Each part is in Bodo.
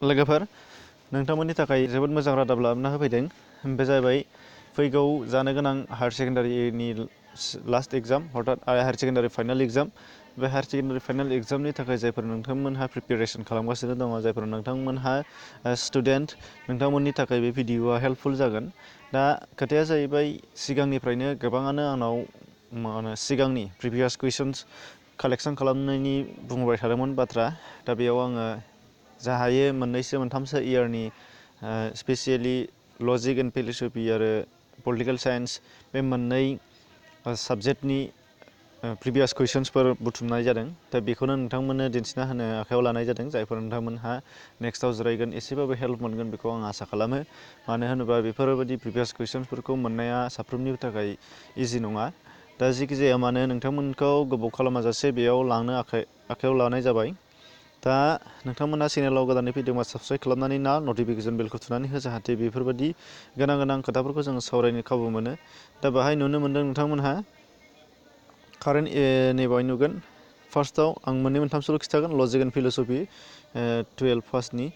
लोगोफोर नोंथांमोननि थाखाय जोबोद मोजां रादाब लाबोना होफैदों बे जाहैबाय फैगौ जानो गोनां हायर सेकेन्डारिनि लास्ट एग्जाम अर्थात हायर सेकेन्डारि फाइनाल एग्जाम बे हायर सेकेन्डारि फाइनाल एग्जामनि थाखाय जायफोर नोंथांमोनहा प्रिपेरेसन खालामगासिनो दङ जायफोर नोंथांमोनहा स्टुडेन्ट नोंथांमोननि थाखाय बे भिडिअआ हेल्पफुल जागोन दा खोथाया जाहैबाय सिगांनिफ्रायनो गोबाङानो आंनाव मा होनो सिगांनि प्रिभियास कुइसन्स कालेक्सन खालामनायनि बुंबाय थादोंमोन बाथ्रा दा बेयाव आङो जा हायो मोननैसो मोनथामसो इयारनि स्पेसियेलि लजिक एन्ड फिल'सफि आरो पलिटिकेल साइन्स बे मोननै साबजेक्टनि प्रिभियास कुइसन्सफोर बुथुमनाय जादों दा बेखौनो नोंथांमोननो दिन्थिना होनो आखायाव लानाय जादों जायफोर नोंथांमोनहा नेक्स्टआव जिरायगोन एसेबाबो हेल्प मोनगोन बेखौ आं आसा खालामो मानो होनोबा बेफोरबायदि प्रिभियास कुइसन्सफोरखौ मोननाया साफ्रोमनिबो थाखाय इजि नङा दा जिखि जाया मानो नोंथांमोनखौ गोबाव खालामाजासे बेयाव लांनो आखायाव लानाय जाबाय दा नोंथांमोना चेनेलाव गोदानै फैदोंबा साबस्क्राइब खालामनानै नटिफिकेसन बेलखौ थुनानै हो जाहाथे बेफोरबायदि गोनां खोथाफोरखौ जों सावरायनो खाबु मोनो दा बाहाय नुनो मोनदों नोंथांमोनहा कारेन्ट नैबावहाय नुगोन फार्स्टआव आं मोननै मोनथामसोल' खिथागोन लजिक एन्ड फिल'सफि 12 पासनि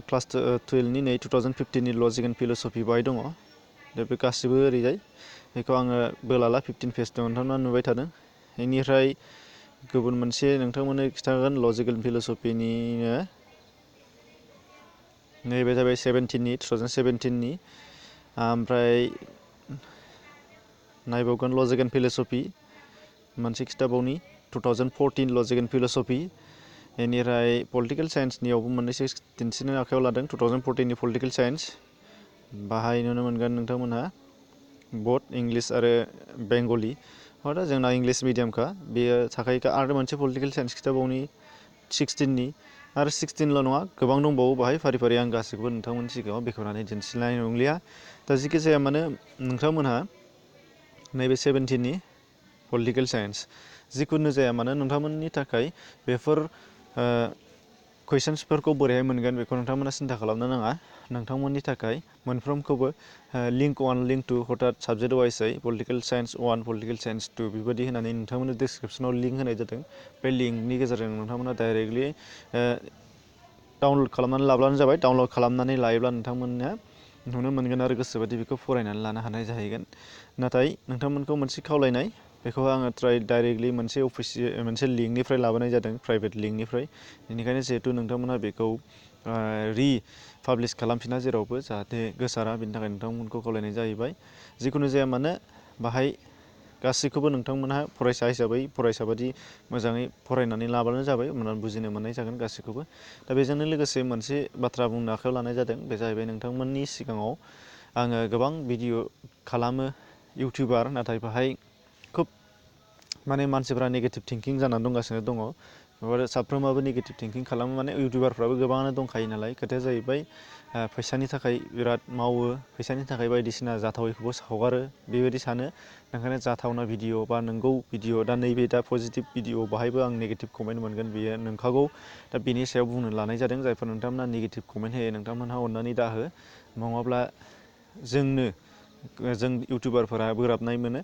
क्लास 12नि नै 2015नि लजिक एन्ड फिल'सफि बाहाय दङ दा बे गासिबो ओरैजाय बेखौ आङो बोलाला 15 पेज दं नोंथांमोना नुबाय थादों बेनिफ्राय गुबुन मोनसे नोंथांमोननो खिथागोन लजिक एन्ड फिल'सफिनिनो नैबे जाबाय 17नि 2017नि ओमफ्राय नायबावगोन लजिक एन्ड फिल'सफि मोनसे खिथाबावनि 2014 लजिक एन्ड फिल'सफि बेनिफ्राय पलिटिकेल साइन्सनियावबो मोननैसो दिन्थिनो आखायाव लादों 2014नि पलिटिकेल साइन्स बाहाय नुनो मोनगोन नोंथांमोनहा बथ इंलिश आरो बेंगलि दा जोंना इंलिश मिडियामखा बेयो थाखायखा आरो मोनसे पलिटिकेल साइन्स खिथाबावनि 16नि आरो 16ल' नङा गोबां दंबावो बाहाय फारि फारि आं गासैखौबो नोंथांमोननि सिगाङाव बेखेवनानै दिन्थिनाय नंलिया दा जिखि जाया मानो नोंथांमोनहा नैबे 17नि पलिटिकेल साइन्स जिखुनु जाया मानो नोंथांमोननि थाखाय बेफोर कुइसन्सफोरखौ बोरैहाय मोनगोन बेखौ नोंथांमोना सिन्था खालामनो नाङा नोंथांमोननि थाखाय मोनफ्रोमखौबो लिंक 1 लिंक 2 हथात साबजेक्ट वाइसै पलिटिकेल साइन्स 1 पलिटिकेल साइन्स 2 बेबायदि होनानै नोंथांमोननो डिसक्रिपसनाव लिंक होनाय जादों बे लिंकनि गेजेरजों नोंथांमोना डाइरेक्टलि डाउनलड खालामनानै लाब्लानो जाबाय डाउनलड खालामनानै लायोब्ला नोंथांमोना नुनो मोनगोन आरो गोसोबायदि बेखौ फरायनानै लानो हानाय जाहैगोन नाथाय नोंथांमोनखौ मोनसे खावलायनाय बेखौ आङो डाइरेक्टलि मोनसे लिंकनिफ्राय लाबोनाय जादों प्राइभेट लिंकनिफ्राय बेनिखायनो जिहेथु नोंथांमोना बेखौ पाब्लिश खालामफिना जेरावबो जाहाथे गोसारा बेनि थाखाय नोंथांमोनखौ खावलायनाय जाहैबाय जिखुनु जाया मानो बाहाय गासैखौबो नोंथांमोनहा फरायसा हिसाबै फरायसा बादि मोजाङै फरायनानै लाबानो जाबाय होननानै बुजिनो मोननाय जागोन गासैखौबो दा बेजोंनो लोगोसे मोनसे बाथ्रा बुंनो आखायाव लानाय जादों बे जाहैबाय नोंथांमोननि सिगाङाव आङो गोबां भिडिअ खालामो इउटिउबार नाथाय बाहाय खोब माने मानसिफ्रा नेगेटिभ थिंकिं जानानै दंगासिनो दङ साफ्रोमाबो नेगेटिभ थिंकिं खालामो माने इउटिउबारफ्राबो गोबाङानो दंखायो नालाय खोथाया जाहैबाय फैसानि थाखाय बिराद मावो फैसानि थाखाय बायदिसिना जाथावैखौबो हगारो बेबायदि सानो ओंखायनो जाथावना भिडिअ बा नंगौ भिडिअ दा नैबे दा पजिटिभ भिडिअ बाहायबो आं नेगेटिभ कमेन्ट मोनगोन बेयो नंखागौ दा बेनि सायाव बुंनो लानाय जादों जायफोर नोंथांमोना नेगेटिभ कमेन्ट होयो नोंथांमोनहा अननानै दाहो नङाब्ला जों इउटिउबारफोरा बोराबनाय मोनो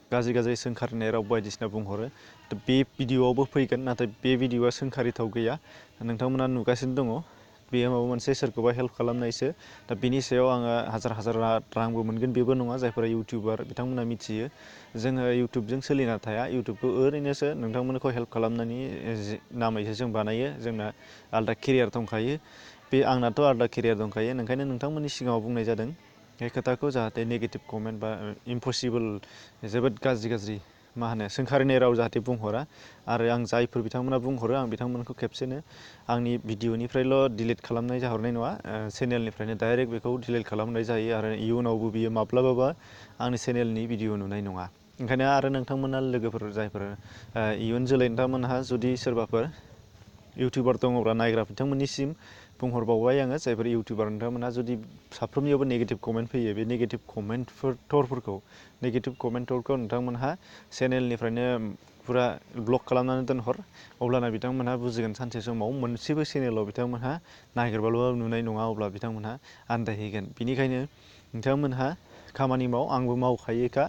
गाज्रि सोंखारिनाय राव बायदिसिना बुंहरो दा बे भिडिअआवबो फैगोन नाथाय बे भिडिअआ सोंखारिथाव गैया नोंथांमोना नुगासिनो दङ बेयो माबा मोनसे सोरखौबा हेल्प खालामनायसो दा बेनि सायाव आङो हाजार रांबो मोनगोन बेबो नङा जायफोरा इउटिउबार बिथांमोना मिथियो जोङो इउटिउबजों सोलिना थाया इउटिउबखौ ओरैनोसो नोंथांमोनखौ हेल्प खालामनायनि नामैसो जों बानायो जोंना आलादा केरियार दंखायो बे आंनाथ' आलादा केरियार दंखायो ओंखायनो नोंथांमोननि सिगाङाव बुंनाय जादों बे खोथाखौ जाहाथे नेगेटिभ कमेन्ट बा इम्पसिबोल जोबोद गाज्रि मा होनो सोंखारिनाय राव जाहाथे बुंहरा आरो आं जायफोर बिथांमोना बुंहरो आं बिथांमोनखौ खेबसेनो आंनि भिडिअनिफ्रायल' डिलिट खालामनाय जाहरनाय नङा चेनेलनिफ्रायनो डाइरेक्ट बेखौ डिलिट खालामनाय जायो आरो इयुनावबो बियो माब्लाबाबो आंनि चेनेलनि भिडिअ नुनाय नङा ओंखायनो आरो नोंथांमोना लोगोफोर जायफोर इयुन जोलै नोंथांमोनहा जुदि सोरबाफोर इउटिउबार दङब्ला नायग्रा बिथांमोननिसिम बुंहरबावबाय आङो जायफोर इउटिउबार नोंथांमोनहा जुदि साफ्रोमनियावबो नेगेटिभ कमेन्ट फैयो बे नेगेटिभ कमेन्टफोरखौ नोंथांमोनहा चेनेलनिफ्रायनो फुरा ब्लक खालामनानै दोनहर अब्लाना बिथांमोनहा बुजिगोन सानसे समाव मोनसेबो चेनेलाव बिथांमोनहा नागिरबाल' नुनाय नङा अब्ला बिथांमोनहा आन्दायहैगोन बेनिखायनो नोंथांमोनहा खामानि आंबो मावखायोखा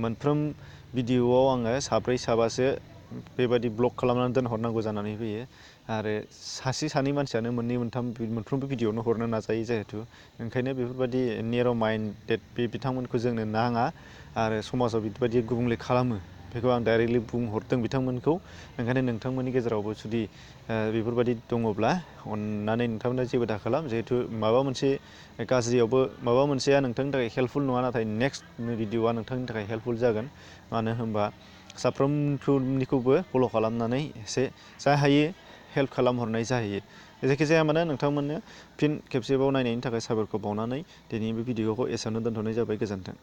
मोनफ्रोम भिडिअआव आङो साब्रै साबासो बेबायदि ब्लक खालामनानै दोनहरनांगौ जानानै फैयो आरो सासे सानै मानसियानो मोनफ्रोमबो भिडिअ'आवनो हरनो नाजायो जिहेथु ओंखायनो बेफोरबायदि नेर' माइन्डेड बिथांमोनखौ जोंनो नाङा आरो समाजाव बेबायदि गुबुंले खालामो बेखौ आं डाइरेक्टलि बुंहरदों बिथांमोनखौ ओंखायनो नोंथांमोननि गेजेरावबो जुदि बेफोरबायदि दङब्ला अननानै नोंथांमोना जेबो दाखालाम जिहेथु माबा मोनसे गाज्रियावबो माबा मोनसेया नोंथांनि थाखाय हेल्पफुल नङा नाथाय नेक्स्ट भिडिअ'आ नोंथांनि थाखाय हेल्पफुल जागोन मानो होनबा साफ्रोमनिखौबो फल' खालामनानै एसे जा हायो हेल्प खालामहरनाय जाहैयो जायखिजाया मानो नोंथांमोननो फिन खेबसेबाव नायनायनि थाखाय साबायखर बावनानै दिनैनि बे भिडिअ'खौ एसेयावनो दोनथ'नाय जाबाय गोजोन्थों।